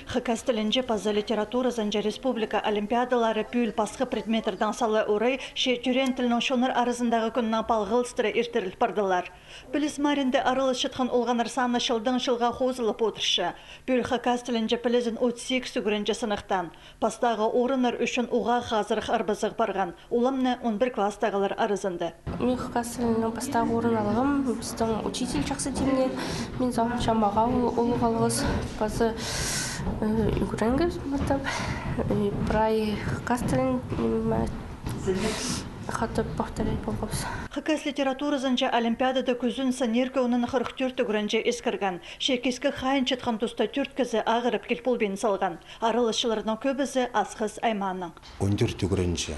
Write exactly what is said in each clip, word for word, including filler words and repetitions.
Хакас тілінҷе паза литературазынҷа республика олимпиадалары пӱӱл пасха предметтердең сала орай че тӧреен тілнің чоннар аразындағы кӱннең палғалыстыра иртіріл пардылар. Піліс мааринда араласчатхан олғаннар саны чылдаң чылға хозылып одырча. Пӱӱл хакас тілінҷе пілізін отыс сигіс ӱгренҷі сыныхтаан. Пастағы орыннар ӱчӱн уғаа хазырых арбазығ парған. Ол ам на он пір класстағылар аразында. Мин хакас тілінең пастағы орын алғам. Пістің учитель чахсы тимнеен. Мин сағынчам, ағаа улуғ алғыс. Паза, э, ӱгренгебіс мыртап. Э, прай хакас тілін, ниме, хатап повторять полғабыс. Хакас литературазынҷа олимпиадада кӱзін саниркӧнін хырых тӧрт ӱгренҷі искірген. Че киске хайынчатхан туста тӧрт кізі ағырып кил полбин салған. Араласчыларның кӧбізі Асхыс аймааның. Он тӧрт ӱгренҷі.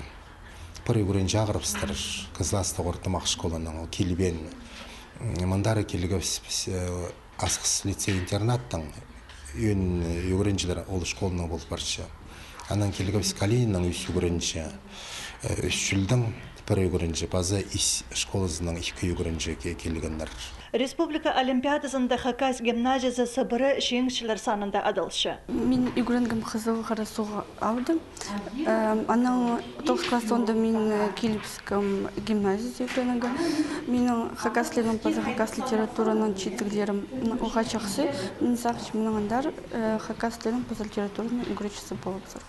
Пір ӱгренҷі ағырыбыстыр, Кызластығ ортымах школаның, ол килбеен. М, мындар килгебіс, піс, э, Асхыс лицей-интернаттаң ӧӧн ӱгренҷілер ол школаның пол парча. Анаң килгебіс Калининнең ӱс ӱгренҷі, э, Ӱс Чӱлдең пір ӱгренҷі, паза Ис школазынаң ікі ӱгренҷі ке-, килгеннер. Республика олимпиадазында Хакас гимназиязы сыбыра чиңісчілер санында адалча. Мин ӱгренгем Хызыл Харасуғ аалда. Эм, анаң тоғыс класс соонда мин, э, килібіскем гимназиязар ӱгренерге. Минің хакас тілінің паза хакас литератураның читіглерім, м, уғаа чахсы. Мин сағынчам, мынаң андар, э, хакас тілінің паза литератураның ӱгретчізі полыбызар.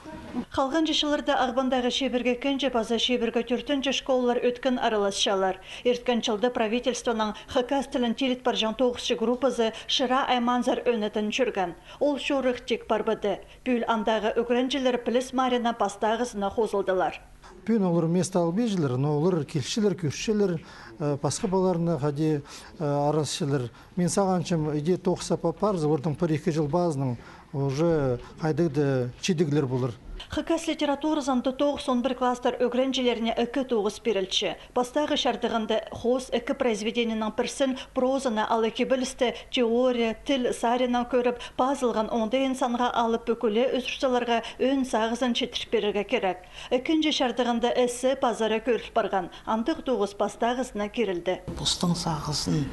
Халғанҷы чылларда Ағбандағы чибіргі ікінҷі паза чибіргі тӧртінҷі школалар ӧткін араласчалар. Ирткен чылда правительствоның хакас тілін тиліт парҷаң тоғысчы группазы Шира аймаанзар ӧнетін чӧрген. Ол чорых тик парбады. Пӱӱл андағы ӱгренҷілер піліс маариннаң пастағызына хозылдылар. Пӱӱн олар место албинчалар, но олар килчелер, кӧрчелер, э, пасха палаларнаң хайди, э, араласчалар. Мин сағынчам, иди тоғыс апарза, оларның пір-ікі чыл пазынаң уже хайдағ-да читіглер полар. Хакас литературазында тоғыс-он пір класстар ӱгренҷілеріне ікі тоғыс пирілче. Пастағы чардығында хоос ікі произведениенің пірсін, прозаны, алай кибелісті теория, тіл саринаң кӧріп, пазылған оңдайын санға алып, пӱкӱле ӱзӱр саларға, ӧӧн сағызын читіріп пирерге кирек. Ікінҷі чардығында эссе пазары кӧріл парған, андағ тоғыс пастағызына кирілді. Постың сағызын,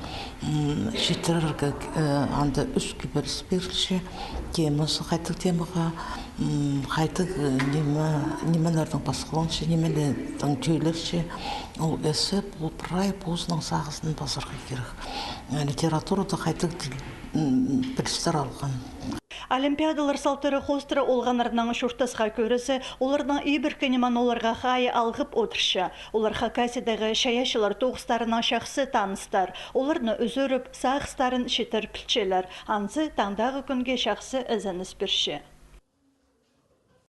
м, читірерге, э, анда ӱс кибеліс пирілче, темазы, хайдағ темаға, м, хайдағ, э, ниме, нимелернең пасхаланча, нимелердең тӧлерче. Ол эссе, ол прай позының сағызын пазарға кирек. Э, литературада хайдағ тіл, м, пілістер алған. Олимпиадалар салтары хоостыра олғаннарның чуртасха кӧрізі, оларның ибіркі ниме оларға хайи алғып одырча. Олар Хакасиядағы чайаачылар тоғыстарынаң чахсы таныстар. Оларны ӱзӱріп, сағыстарын читір пілчелер. Анзы таңдағы кӱнге чахсы ізеніс пирче.